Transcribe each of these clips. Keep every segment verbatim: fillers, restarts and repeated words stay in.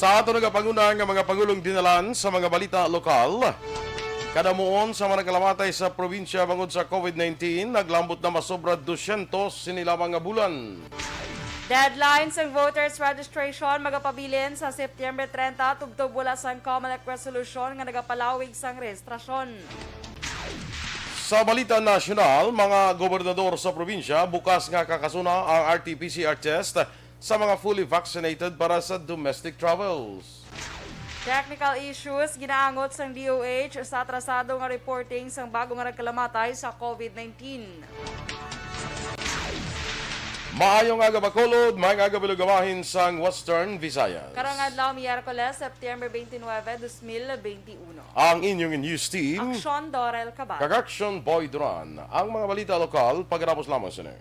Sa aton nagapanguna nga mga pangulong dinalan sa mga balita lokal, kadamuon sa mga nagkalamatay sa probinsya bangod sa COVID nineteen, naglambot na masobra dosyentos sini lamang nga bulan. Deadline sang voters registration magapabilin sa September treinta tubtob wala sang COMELEC resolution nga nagapalawig sang rehistrasyon. Sa balita nasyonal, mga gobernador sa probinsya bukas nga kakasuna ang R T P C R test sa mga fully vaccinated para sa domestic travels. Technical issues ginaangot sang D O H sa atrasado nga reporting sang bago nga nagkalamatay sa COVID nineteen. Maayong aga, Bacolod, maayong aga, Bilog Amahin sang Western Visayas. Karong adlaw, Miyerkules, September twenty-nine, twenty twenty-one. Ang inyong news team, Aksyon Dorel Cabal. Kag Action Boy Duran. Ang mga balita lokal, pagkatapos lamang sini.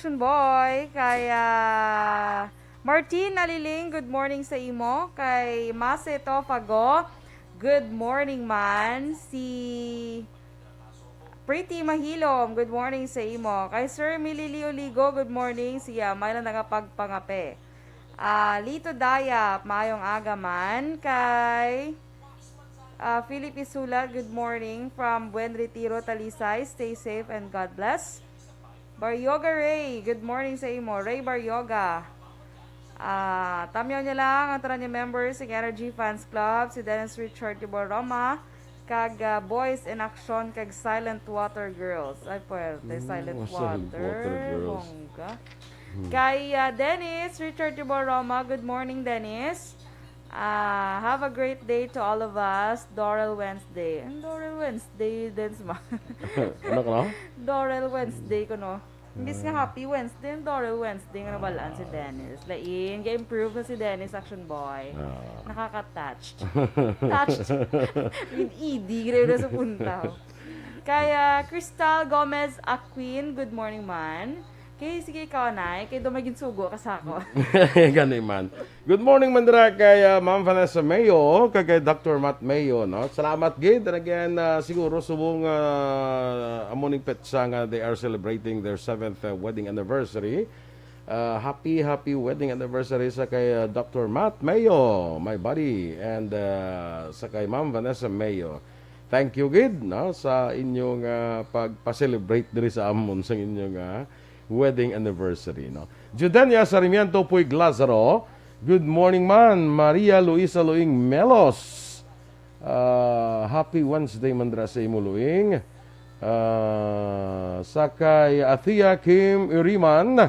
Action Boy, kay ah, Martin Aliling, good morning sa imo. Kay Mase Tofago, good morning man. Si Pretty Mahilom, good morning sa imo. Kay Sir Mililio Ligo, good morning. Siya, may lang nagapagpangape. Ah, Lito Dayap, maayong aga man. Kay ah, Philip Isulat, good morning from Buen Retiro, Talisay. Stay safe and God bless. Baryoga Ray, good morning sa imo. Ray Baryoga. Ah, tamyaw niya lang ang tanan niya members sa Energy Fans Club, si Dennis Richard Tibor Roma, kag ah, Boys in Action, kag Silent Water Girls. Ay, puwerte, Mm, Silent Silent Water. Water Girls. Bongga. Kay ah, Dennis Richard Tibor Roma, good morning, Dennis. Ah, have a great day to all of us. Doral Wednesday. Ang Doral Wednesday, Dennis ma. Ano ka na? Doral Wednesday ko, no? Imbis nga Happy Wednesday, ang Doral Wednesday nga nabalaan si Dennis. Lain, ga-improve na si Dennis, Action Boy. Ah. Nakaka-touched. Touched. With E D, gano'n na sa punta. Kaya Crystal Gomez Aquin, good morning man. Kay sige ikaw, anay. Kay daw may ginsugo ka sa ako. Gani man. Good morning man dira kay ah, Ma'am Vanessa Mayo, kag kay Doctor Matt Mayo, no? Salamat gid. And again, ah, siguro subong ah, amo ning petsa nga they are celebrating their seventh ah, wedding anniversary. Ah, happy, happy wedding anniversary sa kay ah, Doctor Matt Mayo, my buddy, and ah, sa kay Ma'am Vanessa Mayo. Thank you gid, no, sa inyong ah, pagpa-celebrate diri sa amon sa inyong ah, wedding anniversary, no? Judenia Sarmiento Puig Lazaro, good morning man. Maria Luisa Luing Melos, ah, happy Wednesday man dira sa imo, Luing. Ah, sa kay Athea Kim Uriman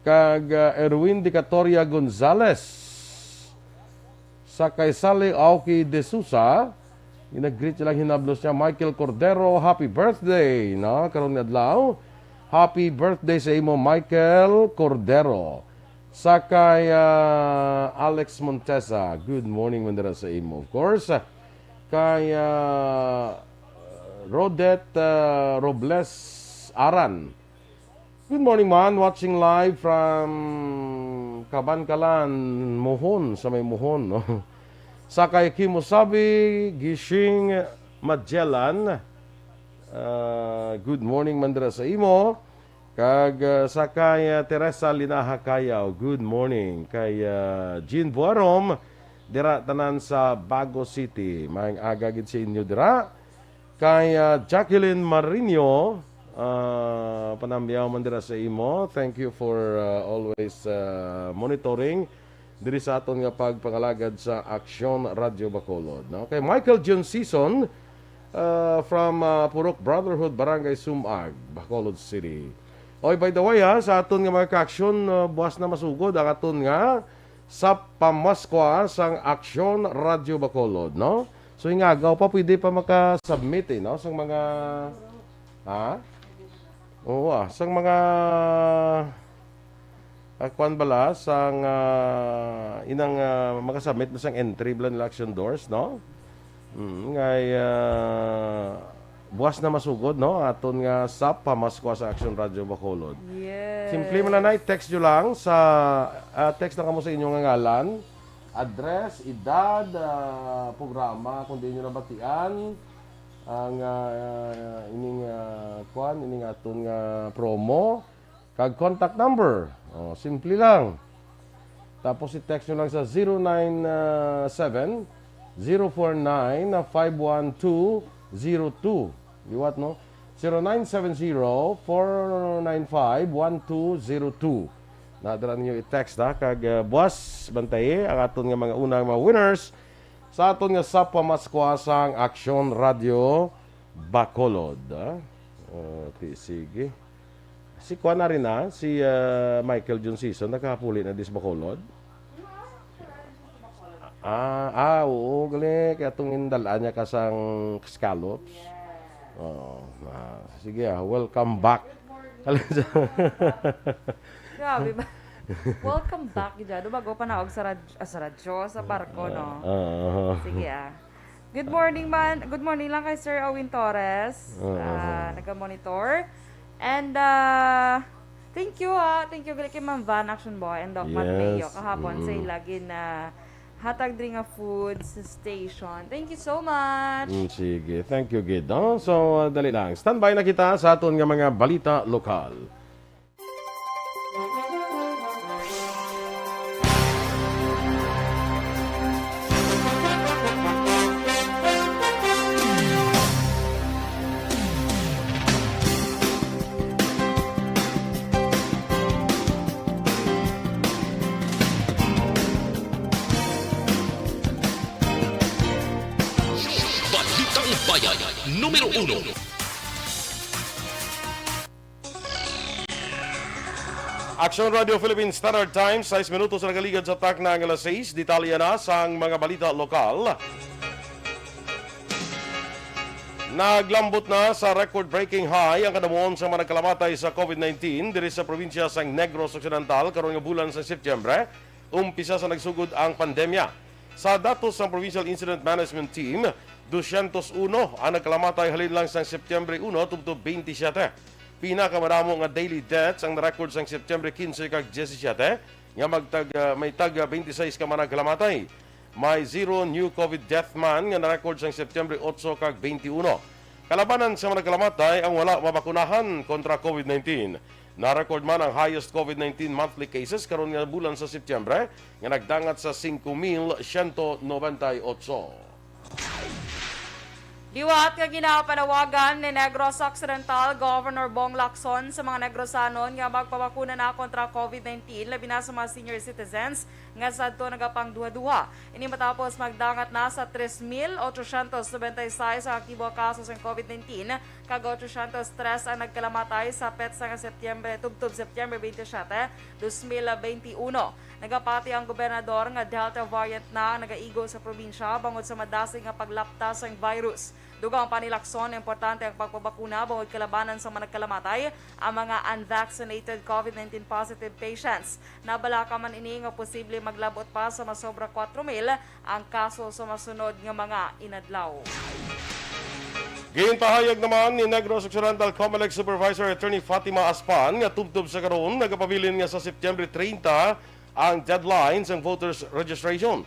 kag ah, Erwin Dicatoria Gonzales. Sa kay Sally Aoki De Sousa, ginag-greet silang hinablos niya, Michael Cordero, happy birthday, no? Karon nga adlaw, happy birthday sa imo, Michael Cordero. Sa kay ah, Alex Montesa, good morning man dira sa imo. Of course, kay ah, Rodette ah, Robles Aran, good morning man, watching live from Kabankalan, Mohon, sa may Mohon, no? Sa kay Kimosabi Gishing Magellan, ah, good morning man dira sa imo. Kag ah, sa kay ah, Teresa Linaha Cayaw, good morning. Kay ah, Jean Buarom, dira tanan sa Bago City. Maayong aga gid sa inyo dira. Kay ah, Jacqueline Marino, ah, panambiaw man dira sa imo. Thank you for ah, always ah, monitoring diri sa aton nga pagpangalagad sa Aksyon Radyo Bacolod, no? Kay Michael John Season, ah, from ah, Purok Brotherhood, Barangay Sumag, Bacolod City. Oy, by the way, ha, sa aton nga mga ka-aksyon, ah, buwas na masugod ang aton nga sa pamaskwa sang Aksyon Radyo Bacolod, no? So, ingagaw pa, pwede pa maka-submit, eh, no? Sang mga, ha? Oo, ah, sang mga, ah, kuwan bala, sang, ah, inang, ah, makasubmit na sang entry bala nila Action Doors, no? Mm, ngay, ah, buwas na masugod, no? Aton nga sap pamaskwa sa Action Radio Bacolod. Yes. Simple man na, i-text nyo lang sa, ah, text na kamo sa inyong ngalan, address, edad, ah, programa, kung di nyo nabatian, ang, ah, ining, ah, kwan, ining aton nga promo, kag contact number. Oh, simple lang. Tapos i-text nyo lang sa zero nine seven, zero four nine, five one two zero two. Liwat, no? Zero nine seven zero, four nine five, one two zero two. Nadala ninyo i-text, ha? Kag, ah, buwas, bantayi ang aton nga mga unang mga winners sa aton nga sap pamaskwa sang Aksyon Radio Bacolod, ah. Okay, sige. Si kuan na rin, ah, si, ah, Michael Jun Season, nakapuli na dis Bacolod. Ah, ah, oo, gali. Kaya itong indalaan niya ka sang scallops. Oo, ah, sige, ah, welcome back. Grabe ba? Welcome back, Jado. Bago pa naog sa rad-, ah, sa radyo, sa barko, no? Ah, ah. Sige, ah. Good morning man. Good morning lang kay Sir Owen Torres. Ah, ah, nag-monitor. And, ah, thank you, ah. Thank you gali kay Ma'am Van Action Boy and Doc Matt Mayo kahapon sa ila gin, ah, hatag diri nga food sa station. Thank you so much. Mm, sige. Thank you, gid, no? So, ah, dali lang. Standby na kita sa aton nga mga balita lokal. Balitang Bayan, numero uno. Aksyon Radio Philippine Standard Time, sais minutos na nakaligad sa takna nga alas sais. Detalye na sang mga balita lokal. Naglambot na sa record-breaking high ang kadamuon sa mga nagkalamatay sa covid nineteen diri sa probinsya sang Negros Occidental karon nga bulan sa Setyembre, umpisa sa nagsugod ang pandemya. Sa datos sang Provincial Incident Management Team, dosyentos uno ang nagkalamatay halin lang sang Setyembre uno tubtob twenty-seven. Pinakamadamo nga daily deaths ang na-record sang Setyembre quince kag diecisiete, nga magtag-, ah, may tag-, ah, twenty-six ka mga nagkalamatay. May zero new covid death man nga na-record sang Setyembre otso kag twenty-uno. Kalabanan sa mga nagkalamatay ang wala mabakunahan kontra covid nineteen. Na-record man ang highest covid nineteen monthly cases karon nga bulan sa Setyembre, nga nagdangat sa singko mil siyento nobenta y otso. Liwat nga ginapanawagan ni Negros Occidental Governor Bong Lacson sa mga Negrosanon nga magpabakuna na kontra covid nineteen, labi na sa mga senior citizens nga sadto nagapangduha-duha. Ini matapos magdangat na sa tres mil ochocientos noventa y seis ang aktibo nga kaso sang covid nineteen, kag ochocientos tres ang nagkalamatay sa petsa nga Setyembre tubtob Setyembre twenty-seven, dos mil veintiuno. Nagapati ang gobernador nga Delta variant na ang nagaigo sa probinsya bangod sa madasig nga paglapta sang virus. Dugang pa ni Lacson, importante ang pagpabakuna bangod kalabanan sa mga nagkalamatay, ang mga unvaccinated covid nineteen positive patients. Nabalaka man ini nga posible maglab-ot pa sa masobra kwatro mil ang kaso sa masunod nga mga inadlaw. Ginpahayag naman ni Negros Occidental Comelec Supervisor Attorney Fatima Aspan nga tubtob sa karon nagapabilin nga sa September treinta ang deadline sang voters registration.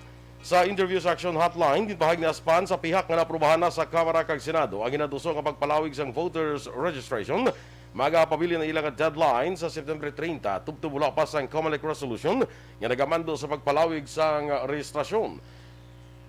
Sa interview sa Action Hotline, ginpahayag ni Aspan sa pihak nga naaprubahan na sa Kamara kag Senado ang hinaduso nga pagpalawig sang voters registration, magapabilin ang ila nga deadline sa September treinta, tubtob wala pa sang Comelec resolution nga nagamando sa pagpalawig sang rehistrasyon.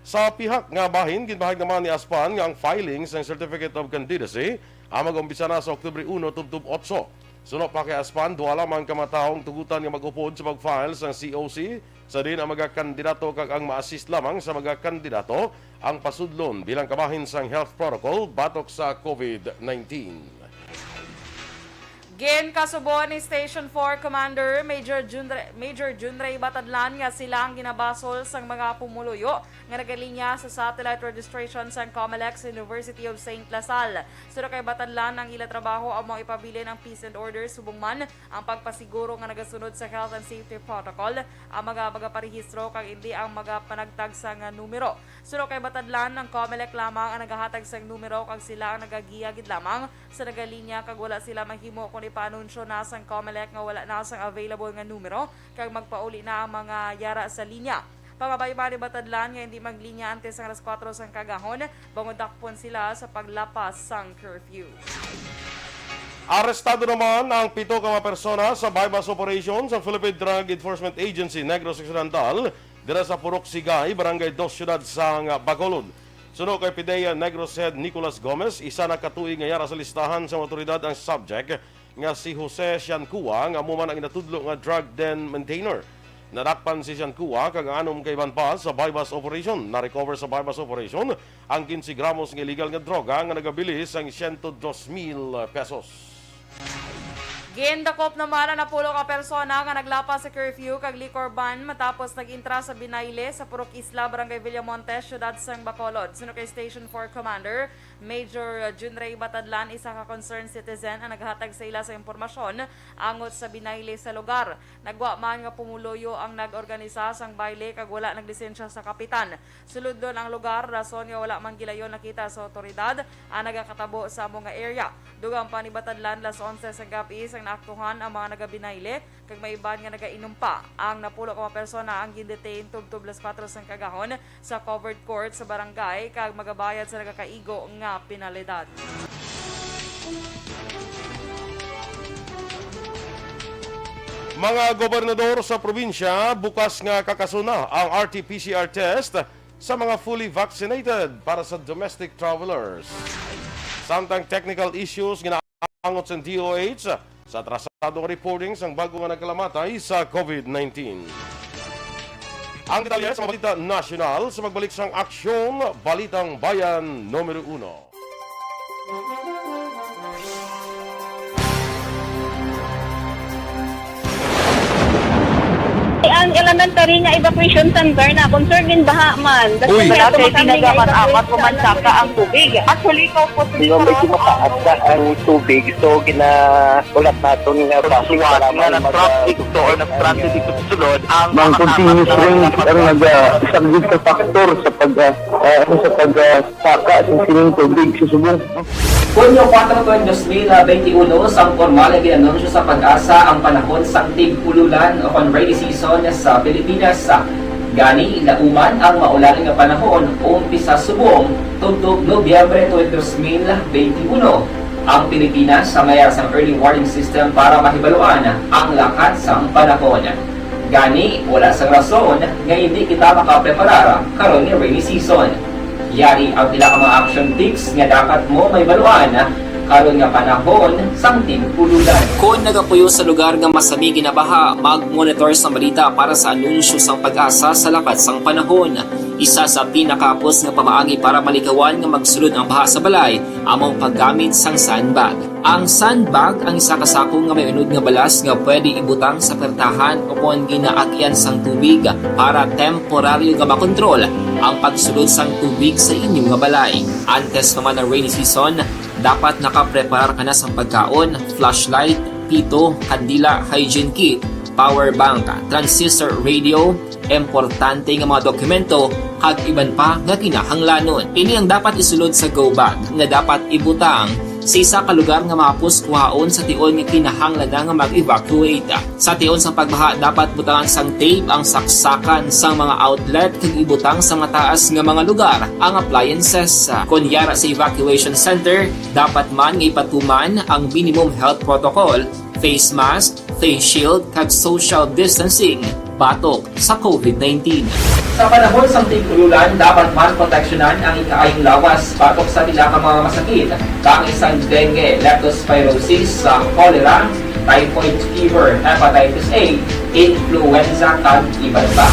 Sa pihak nga bahin, ginpahayag naman ni Aspan nga ang filing sang Certificate of Candidacy ang mag-umpisa na sa Oktubre uno tubtob otso. Suno pa kay Aspan, duha lamang ka mga tawo ang tugutan nga mag-upod sa pag-file sang C O C, sa diin ang mga kandidato kag ang ma-assist lamang sa mga kandidato ang pasudlon bilang kabahin sang health protocol batok sa covid nineteen. Ginkasubo ni Station four Commander Major Junre, Major Junrey Batadlan nga sila ang ginabasol sang mga pumuluyo nga nagalinya sa satellite registration sang Comelec sa University of Saint La Salle. Suno kay Batadlan, ang ila trabaho amo ipabilin ang peace and order, subong man ang pagpasiguro nga nagasunod sa health and safety protocol ang mga magaparehistro kag indi ang magapanagtag sang numero. Suno kay Batadlan, ang Comelec lamang ang nagahatag sang numero kag sila ang nagagiya gid lamang sa nagalinya kag wala sila mahimo kon ipaanunsyo na sang Comelec nga wala na sang available nga numero kag magpauli na ang mga yara sa linya. Pangabay pa ni Batadlan nga hindi maglinya antes sang alas kuwatro sang kaagahon, bangod dakpon sila sa paglapas sang curfew. Arestado naman ang pito ka mga persona sa buy-bust operation sa Philippine Drug Enforcement Agency Negros Occidental dira sa Purok Sigay, Barangay Dos Ciudad sang Bacolod. Suno kay PDEA Negros Head Nicolas Gomez, isa na ka tuig nga yara sa listahan sang awtoridad ang subject nga si Jose Siancua, nga amo man ang ginatudlo nga drug den maintainer. Nadakpan si Siancua kag ang anom ka iban pa sa buy-bust operation. Na-recover sa buy-bust operation ang quince gramos nga illegal nga droga nga nagabilis sang siyento dos mil pesos. Gindakop naman ang napulo ka persona nga naglapas sa curfew kag liquor ban matapos nag-intra sa binayle sa Purok Isla, Barangay Villamonte, Siyudad sang Bacolod. Suno kay Station four Commander Major Junrey Batadlan, isa ka concerned citizen ang naghatag sa ila sa impormasyon angot sa binayle sa lugar. Nagwa man nga pumuluyo ang nag-organisa sang bayle kag wala naglisensya sa kapitan. Sulodon ang lugar, rason nga wala man gilayon nakita sa awtoridad ang nagakatabo sa amo nga area. Dugang pa ni Batadlan, las onse sang gab-i sang naaktuhan ang mga nagabinayle kag may iban nga nagainom pa. Ang napulo ka mga persona ang gindetain tubtob las kuwatro sang kaagahon sa covered court sa barangay kag magabayad sa nagakaigo nga penalidad. Mga gobernador sa probinsya, bukas nga kakasuna ang R T P C R test sa mga fully vaccinated para sa domestic travelers. Samtang technical issues ginaangot sa D O H sa atrasado nga reporting sang bag-o nga nagkalamatay sa COVID nineteen. Ang detalye sa mga balita nasyonal sa pagbalik sang Aksyon, Balitang Bayan Numero Uno. Ang elementary nga evacuation center na concern gid baha man. Uy. Wala kay pinagaman amat pumansaka ang tubig. Actually, ikaw po sa Medyo mataas na ang tubig, so ginaulat naton nga basic nga lamang mag- traffic to or nag-transit dito sa sulod ang mga continuous rain ang nagasaglit sa factor sa pag ah, ah, ano, sa pag ah, saka sa sining tubig sa subong. Hunyo kuwatro, dos mil benti uno, sang pormal nga gin-anunsyo sa PAGASA ang panahon sang tig-ululan o kon rainy season sa Pilipinas. Gani, lauman ang maulan nga panahon umpisa subong tubtob Nobyembre twenty twenty-one. Ang Pilipinas sa mayar sang early warning system para mahibaluan ang lakat sang panahon. Gani, wala sang rason nga hindi kita makapreparar karon nga rainy season. Yari ang pila ka mga action tips nga dapat mo mahibaluan karon nga panahon sang tig-ululan. Kon nagapuyo sa lugar nga masami ginabaha, mag-monitor sang balita para sa anunsyo sang PAGASA sa lakat sang panahon. Isa sa pinakahapos nga pamaagi para malikawan nga magsulod ang baha sa balay amo ang paggamit sang sandbag. Ang sandbag ang isa ka sako nga may unod nga balas nga pwede ibutang sa pertahan o kon ginaagyan sang tubig para temporaryo nga makontrol ang pagsulod sang tubig sa inyo nga balay. Antes pa man ang rainy season, dapat nakapreparar ka na sang pagkaon, flashlight, pito, kandila, hygiene kit, power bank, transistor radio, importante nga mga dokumento, kag iban pa nga kinahanglanon. Ini ang dapat isulod sa go bag nga dapat ibutang sa isa ka lugar nga mahapos kuhaon sa tion nga kinahanglan na nga mag-evacuate. Sa tion sang pagbaha, dapat butangan sang tape ang saksakan sang mga outlet kag ibutang sa mataas nga mga lugar ang appliances. Kon yara sa evacuation center, dapat man nga ipatuman ang minimum health protocol, face mask, face shield, kag social distancing batok sa COVID nineteen. Sa panahon sang tig-ululan, dapat man proteksyonan ang ikaayong lawas batok sa pila ka mga masakit, kaangay sang dengue, leptospirosis, sa cholera, typhoid fever, hepatitis A, influenza, kag iban pa.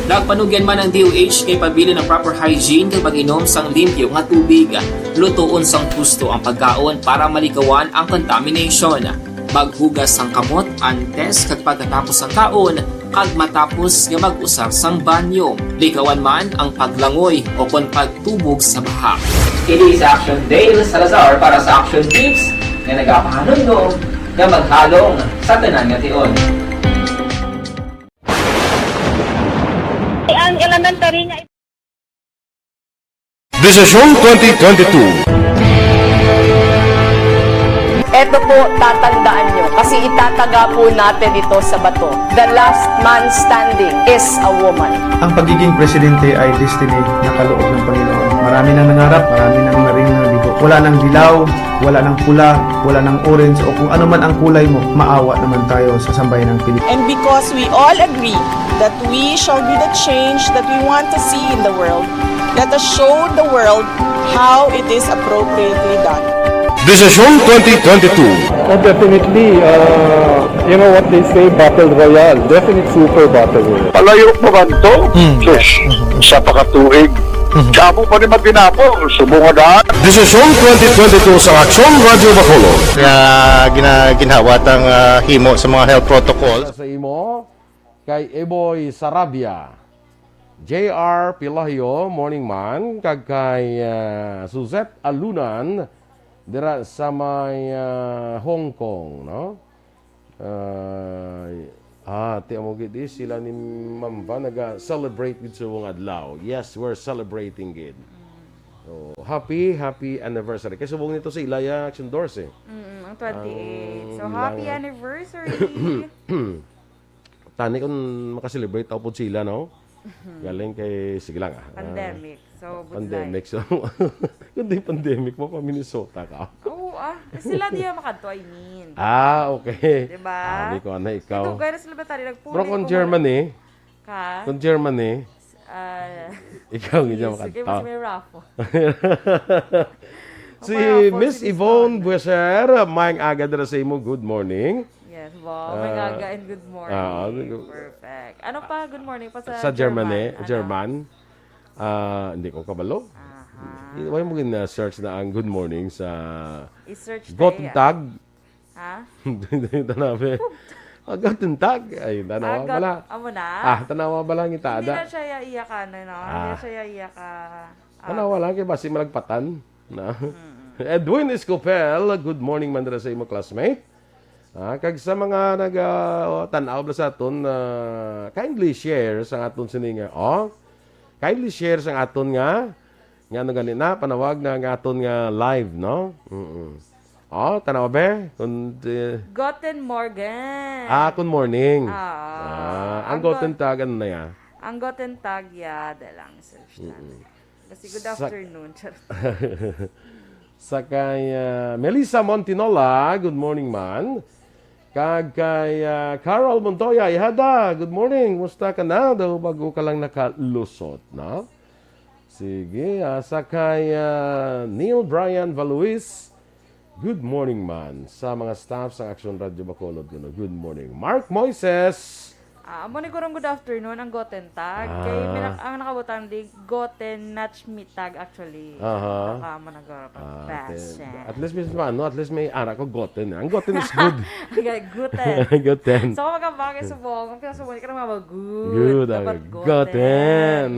Nagpanugyan man ang D O H nga ipabilin ang proper hygiene kag pag-inom sang limpyo nga tubig. Lutoon sang husto ang pagkaon para malikawan ang contamination. Paghugas sang kamot antes kag pagkatapos sang kaon, kag matapos nga mag-usar sang banyo. Likawan man ang paglangoy o kon pagtubog sa baha. Kini si Action Dale Salazar para sa Action Tips nga nagapahanumdom nga maghalong sa tanan nga tion. Ang elementary nga Desisyon twenty twenty-two. Eto po, tatandaan nyo, kasi itataga po natin ito sa bato. The last man standing is a woman. Ang pagiging presidente ay destiny na kaloob ng Panginoon. Marami nang nangarap, marami nang naring nabigo. Wala nang dilaw, wala nang pula, wala nang orange, o kung ano man ang kulay mo, maawa naman tayo sa sambayan ng Pilipinas. And because we all agree that we shall be the change that we want to see in the world, let us show the world how it is appropriately done. Desisyon twenty twenty-two. Oh, definitely. Uh, you know what they say, battle royale. Definite super battle royale. Palayo pa man to? Sus, sa pakatuig. Damo pa ni matinapol, subong nga daan. Desisyon twenty twenty-two sa Aksyon Radyo Bacolod. Nga gina, ginhawat ang ah, himo sa mga health protocol. Sa imo, kay Eboy Sarabia, J R Pilahio, morning man, kag kay ah, Suzette Alunan, dira sa may ah, Hong Kong, no? Ah, ah, ti amo gid eh, sila ni Mamba naga-celebrate gid sa mga adlaw. Yes, we're celebrating gid. So, happy, happy anniversary. Kay subong nito si Ilaya Action Doors eh. Mm, ang twenty-eight. So, Ang happy ilang- anniversary! Tani kung makaselebrate ako pod sila, no? Galing kay, sige lang ah. Ah, Pandemic. So, budlay. Pandemic. So, kung di pandemic mo, pa Minnesota ka. Oo ah. Eh, sila di makadto, I mean. Ah, okay. Diba? Abi ko na ikaw. Dugay na sila ba tayo nagpuli? Pero kung Germany, Ka? kung Germany, Ah, ikaw ang yes, inyong sige, makanta. mas may raffle. Si May raffle Miss si Miss Yvonne Donna. Bueser, maayong aga dira sa imo. Good morning. Yes, wow. May Ah, aga and good morning. ah, ano- Perfect. Ano pa? Good morning pa sa, Sa Germany, Ano? German. Ah, hindi ko kabalo. Aha. Why mo gina-search na ang good morning sa I-search tayo, Guten Tag? Ha? Tanabe. Ah, Guten Tag. Ay, tanawa Agat, bala. Amo na? Ah, tanawa bala ang Hindi itada. na siya iya ka, ano, no? Hindi Ah. na siya iya ka. Ah, Tanawa lang kay basi malagpatan. Na. Edwin Escopel, good morning man dira sa imo classmate. Ah, kag sa mga nag ah, tan-aw bala sa aton, ah, kindly share sa aton sini nga, oh. Kindly share sa aton nga nga ano gani na panawag na nga aton nga live, no? Mm. Oh, tanawa be. Kung eh, Guten Morgen. Ah, good morning. Ah, Ah, ang ang go- Guten Tag ano na ya? Ang Guten Tag ya, da lang search na. Kasi good Sa- afternoon. Charot. Sa kay ah, Melissa Montinola, good morning man. Kag kay ah, Carol Montoya, ihada, good morning. Musta ka na? Daw bago ka lang nakalusot, no? Sige, ah, sa kay ah, Neil Brian Valuis, good morning man. Sa mga staff sa Action Radio Bacolod, kuno, good morning. Mark Moises, Ah, amo ni gurong good afternoon ang Guten Tag. Kay Ah. minak ang nakabutang di Guten Nachmittag actually. Aha. Baka mo nag Ah, past okay. tense. At least, Miss Mano, at least may ara ko goten. Ang goten is good. Okay, Guten. Goten. So, kung magkabangay sa buong, ang pinasubong ka naman, good. Good, Dapat ah, goten.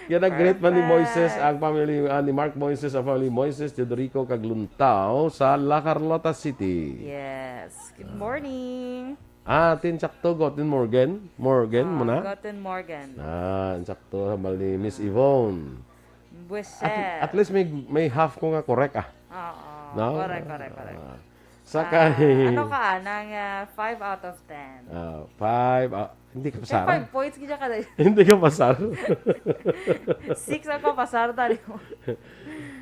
Kaya nag-greet man ni Perfect. Moises ang family, ah, ni Mark Moises ang family Moises, Teodorico, kag Luntao sa La Carlota City. Yes. Good morning. Ah, tin sakto, goten Morgan. Morgan mo na? Guten Morgen. Ah, sakto, hambal ni Miss Yvonne. Bueset. At, at least may may half ko nga correct ah. Oo. No? Correct, correct, correct. Ah. Sa Ah, kay ano ka, nang ah, five out of ten? Ah, five, ah, hindi ka May pasar. five points, gid ka na. Hindi ka pasar. Six ako, pasar tali mo.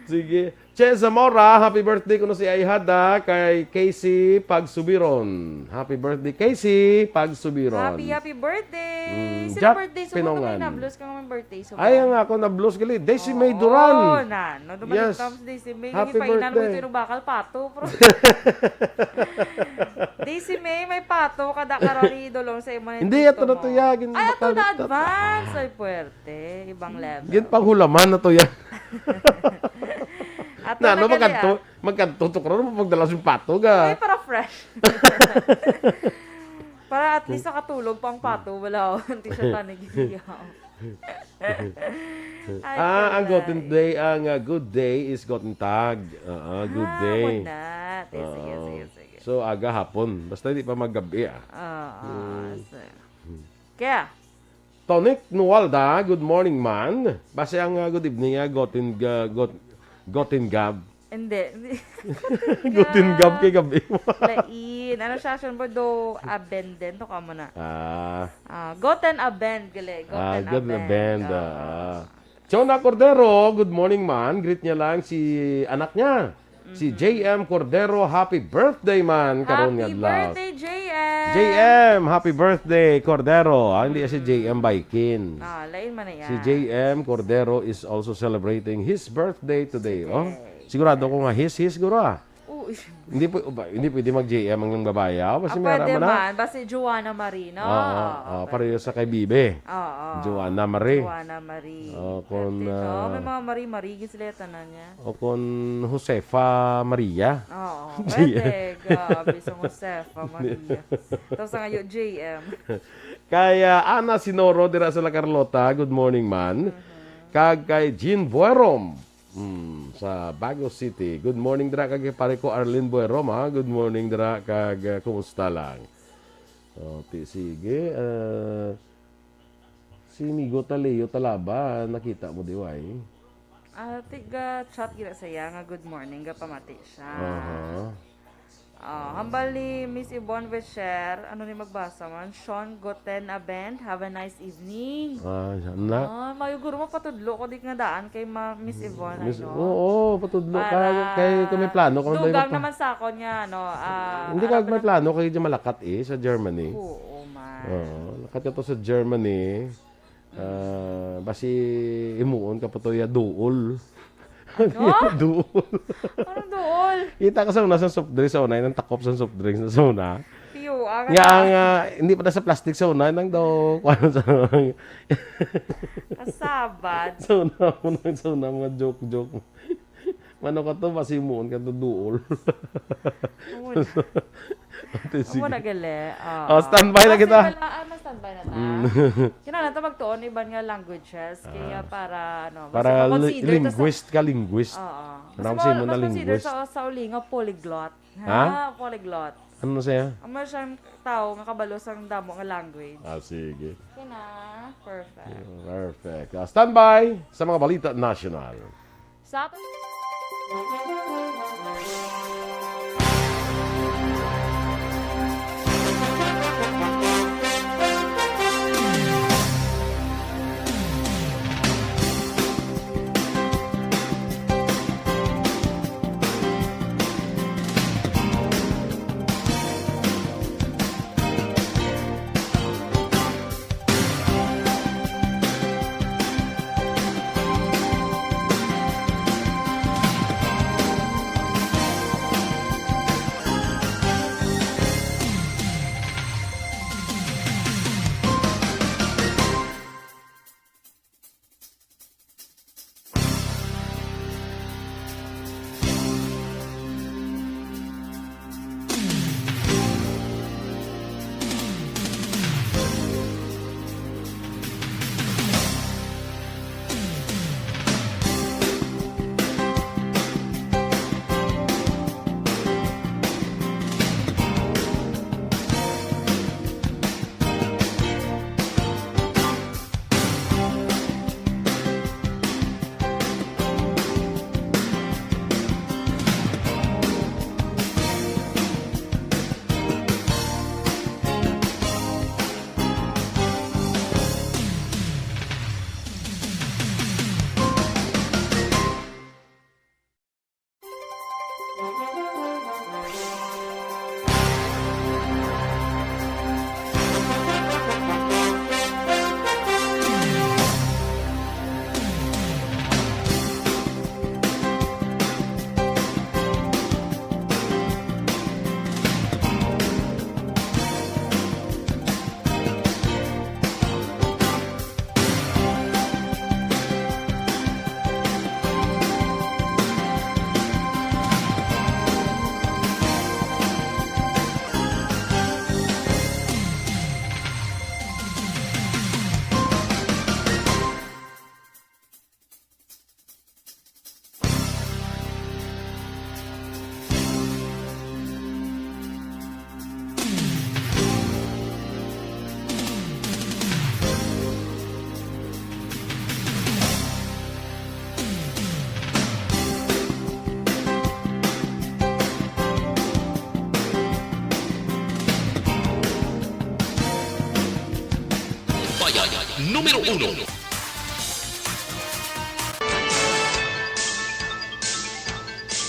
Sige. Che Zamora, happy birthday kuno si Ayhada kay Casey Pagsubiron. Happy birthday, Casey Pagsubiron. Happy, happy birthday! Mm, Sino Jack birthday? Subong Pinongan. Kami nablos ka nga may birthday. Subong. Ay, ang ako nablos gali. Daisy May Oo, Duran. na. No, Yes. Dumaling si Daisy May. Happy Hindi pa inan mo birthday. Ito bakal pato, bro. Daisy May, may pato. Kada karari idolong sa imo. Hindi, ito na to, ya. Gin-, Ay, ito bakal na ito. Advance. Ay, puwerte. Ibang level. Gin panghulaman na to, ya. Ato Na, na ano, gali, magkadto, ah. Magkadto to karon, magdala sa pato, ga. Ay, para fresh. Para at least nakatulog pa ang pato, wala, oh. Hindi siya tanig niya. Ay, Ah, ang correct. Goten day, ang, ah, good day is Goten tag. Ah, ah, good Ah, day. Wala. Sige, sige, Oo. Sige, sige. So, aga hapon. Basta di pa maggabi, ah. Oo, Hmm. So. Kaya? Tonic Nualda, good morning, man. Basta ang, ah, good evening, ah, Goten ga-, Got-, Goten Gab. Hindi. Goten Gab kay gabi. Lain. Ano siya, siya ba do abenden to ka mo na? Ah. Ah, Goten Abend, gali. Ah, Goten Goten Abend. Abend, Oo. ah. Chona Cordero, good morning, man. Greet niya lang si anak niya. Si Mhm. J M Cordero, happy birthday, man. Karon nga Happy adlaw. Birthday, J M. J M, happy birthday, Cordero. Ah, hindi siya si J M Baikin. Ah, lain man na yan. Si J M Cordero is also celebrating his birthday today, oh. Today. Sigurado ko nga his, his, siguro, ah. Oo, is- Hindi pwe-, ba, hindi pwede mag-J M ang babae, ah. Basta Ah, may pwede araman, ah. man. Basta si Joanna Marie, no? Oo, Oo, oo, pwede. pareho sa kay Bibe. Oo. Joanna Marie. Joanna Marie. Oh, kung, Pwede, no? ah, May mga Marie-Marie, gid sila tanan niya. O kung Josefa Maria. Oo, J M. pwede. Grabe, sa Josefa Maria. Tapos ang ayo, J M. Kay, ah, Ana Sinoro dira sa La Carlota, good morning, man. Mhm. Kag kay Jean Buerom, mm, sa Bago City. Good morning dira kag pare ko Arlene Buerom, ha. Good morning dira kag, ah, kumusta lang? Oh, ti-, sige, ah, si Migo Taleo Talaba, nakita mo, di ba, eh? Ah, tiga chat gina sa iya nga good morning, gapamati siya. Aha. Ah, hambal ni Miss Yvonne Vesher, ano ni magbasa man? Sean Goten Abend, have a nice evening. Ah, siya na. Ah, mayo guro mo patudlo ko di nga daan kay ma-, Miss Yvonne, Miss, ano? Oo, patudlo ka, Para kay kung may plano ka, may dugang mapa- naman sa akon nga, ano, ah, Hindi ka, ano may pa na- plano kay di malakat eh, sa Germany. Oo, man. Oo, lakat ka to sa Germany. Mm. Ah, basi imuon ka pa to ya duol. Ano? Duol. Anong duol? Kita ka sa una sa soft drinks, sa una, yung takop sa soft drinks na sa una. Piyo, ang Nga, ano? nga, hindi pa na sa plastic sa una, nang daw, kuwan sa Kasabad. Sa una, una, sa una, mga joke-joke. Mano ka to, basi imuon ka to, duol. Amo na. Ate, Amo sige. na gali. Oo. Oh, standby na Kasi kita. wala, ah, mas standby na ta. Mm. Kinahanglan ta magtuon iban nga languages. Kaya Ah. para, ano, mas Para makonsider li-, ta sa linguist ka, linguist. Oo. Mas Marami ma-, sa imo mas na consider linguist. sa, sa ulinga, polyglot. Ha? Ha? Polyglot. Ano siya? Amo siyang tao nga kabalo sa damo nga language. Ah, sige. Kina, perfect. Perfect. Ah, standby sa mga balita national. Sa aton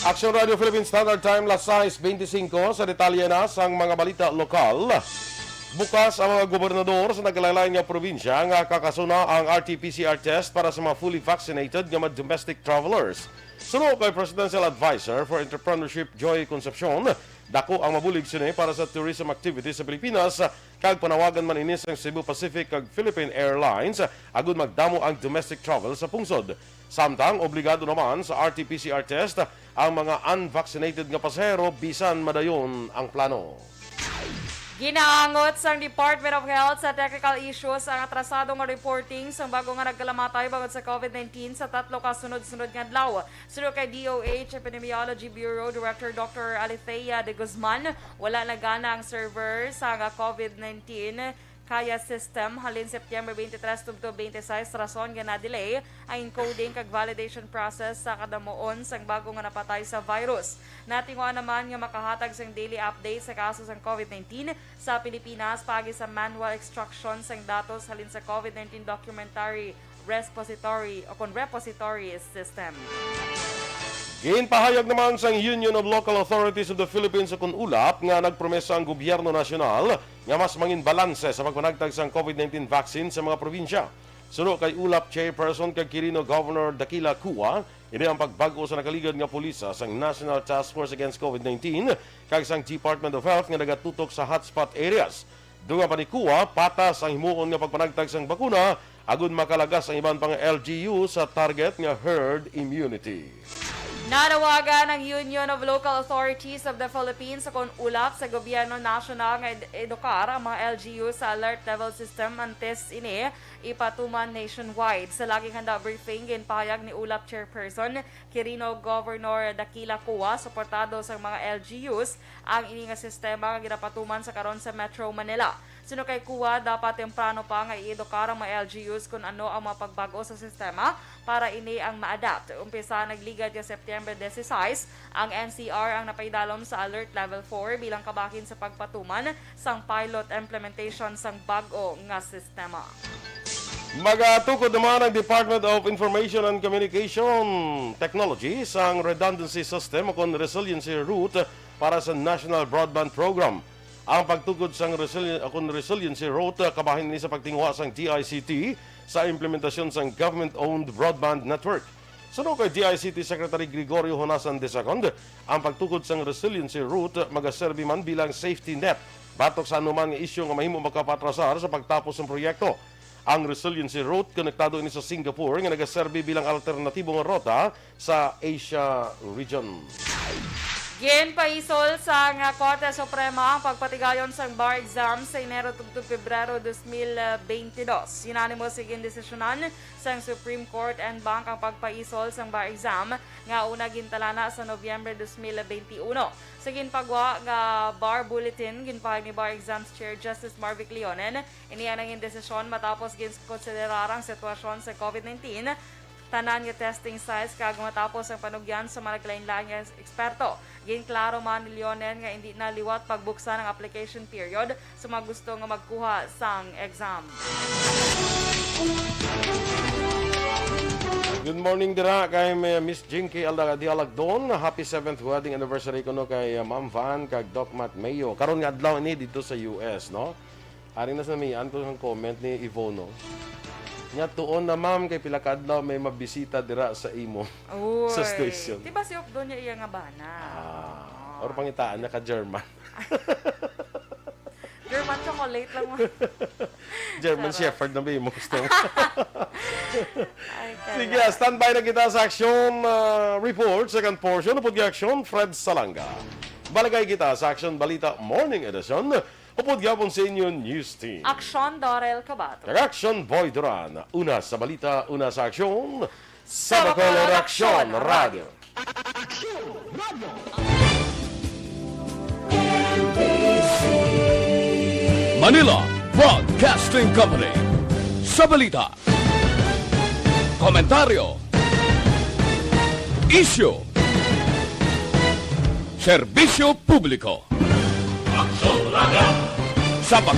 Aksyon Radio Philippine Standard Time, las sais beintisinko. Sa detalye na sang mga balita lokal, bukas ang mga gobernador sa nagkalain-lain nga probinsya nga kakasuna ang R T P C R test para sa mga fully vaccinated nga mga domestic travelers. Suno kay Presidential Advisor for Entrepreneurship Joy Concepcion, dako ang mabulig sini para sa tourism activities sa Pilipinas, kag panawagan man ini sang Cebu Pacific kag Philippine Airlines agud magdamo ang domestic travel sa pungsod. Samtang obligado naman sa R T P C R test ang mga unvaccinated nga pasahero bisan madayon ang plano. Ginaangot sang Department of Health sa technical issues ang atrasado nga reporting sang bago nga nagkalamatay bangod sa COVID nineteen sa tatlo ka sunod-sunod nga adlaw. Suno kay D O H Epidemiology Bureau Director Doctor Alethea de Guzman, wala na gana ang server sa nga COVID nineteen kaya system halin September twenty-three tubtob twenty-six, rason nga na-delay ang encoding kag validation process sa kadamuon sang bago nga napatay sa virus. Natinguha naman nga makahatag sang daily update sa kaso sang COVID nineteen sa Pilipinas paagi sa manual extraction sang datos halin sa COVID nineteen documentary repository o kon repository system. Ginpahayag naman sang Union of Local Authorities of the Philippines o kon ULAP nga nagpromesa ang gobyerno nasyonal nga mas mangin balanse sa pagpanagtag sang COVID nineteen vaccine sa mga probinsya. Suno kay ULAP Chairperson kag Quirino Governor Daquila Cua, ini ang pagbag-o sa nakaligad nga pulisa sang National Task Force Against COVID nineteen kag sang Department of Health nga nagatutok sa hotspot areas. Dungan pa ni Cua, patas ang himuon nga pagpanagtag sang bakuna agud makalagas ang iban pang L G U sa target nga herd immunity. Nanawagan ang Union of Local Authorities of the Philippines o kon ULAP sa gobyerno nasyonal nga ed-, edukar ang mga L G U sa alert level system antes ini ipatuman nationwide. Sa laging handa briefing, ginpahayag ni ULAP Chairperson Quirino Governor Daquila Cua, suportado sang mga L G Us ang ini nga sistema nga ginapatuman sa karon sa Metro Manila. Suno kay Cua, dapat temprano pa nga i-edukar ang mga L G Us kon ano ang mga pagbag-o sa sistema para ini ang ma-adapt. Umpisa nagligad nga September dieciséis, ang N C R ang napaidalom sa Alert Level four bilang kabahin sa pagpatuman sang pilot implementation sang bag-o nga sistema. Magatukod naman ang Department of Information and Communication Technology sang redundancy system o kon resiliency route para sa National Broadband Program. Ang pagtukod sang resili-, o kon resiliency route, kabahin ini sa pagtinguha sang D I C T sa implementasyon sang government-owned broadband network. Suno kay D I C T Secretary Gregorio Honasan the second, ang pagtukod sang resiliency route magaserbi man bilang safety net batok sa anuman nga isyu nga mahimo makapatrasar sa pagtapos sang proyekto. Ang resiliency route konektado ini sa Singapore nga nagaserbi bilang alternatibo nga ruta sa Asia region. Ginpaisol sang Korte Suprema ang pagpatigayon sang bar exam sa Enero tubtob Pebrero dos mil bentidós. Unanimous nga gindesisyonan sang Supreme Court en banc ang pagpaisol sang bar exam nga una gintalana sa Nobyembre dos mil benti uno. Sa ginpagwa nga bar bulletin, ginpahayag ni Bar Exams Chair Justice Marvic Leonen, ini ang nangin desisyon matapos ginkonsiderar ang sitwasyon sa COVID nineteen, tanan nga testing sites, kag matapos ang panugyan sa mga nagkalainlain nga eksperto. Ginklaro man ni Leonen nga indi na liwat pagbuksan ang application period sa mga gusto nga magkuha sang exam. Good morning dira kay may Miss Jinky Alda-, Dialagdon. Happy seventh wedding anniversary kuno kay, uh, Ma'am Van kag Doc Matt Mayo. Karon nga adlaw ini dito sa U S, no? Ari na sa mian ko ang comment ni Ivono. Nya, tuon na, ma'am, kay pila ka adlaw may mabisita dira sa imo, sa Uy. Station. Di ba si Opdo niya iya nga bana? Ah, or pangitaan niya ka German. German chocolate lang mo. German Charot. Shepherd na ba yung gusto mo? Ay, kala. Sige, ah, standby na kita sa action, ah, report, second portion, upod kay Action, Fred Salanga. Balagay kita sa Action Balita Morning Edition, upod gyapon sa inyo news team. Action, Dorel Cabato. Kag Action, Boy Duran. Una sa balita, una sa aksyon, sa Bacolod Action Radio. Manila Broadcasting Company. Sa balita, komentaryo, isyu, serbisyo publiko. Action Radio. Sa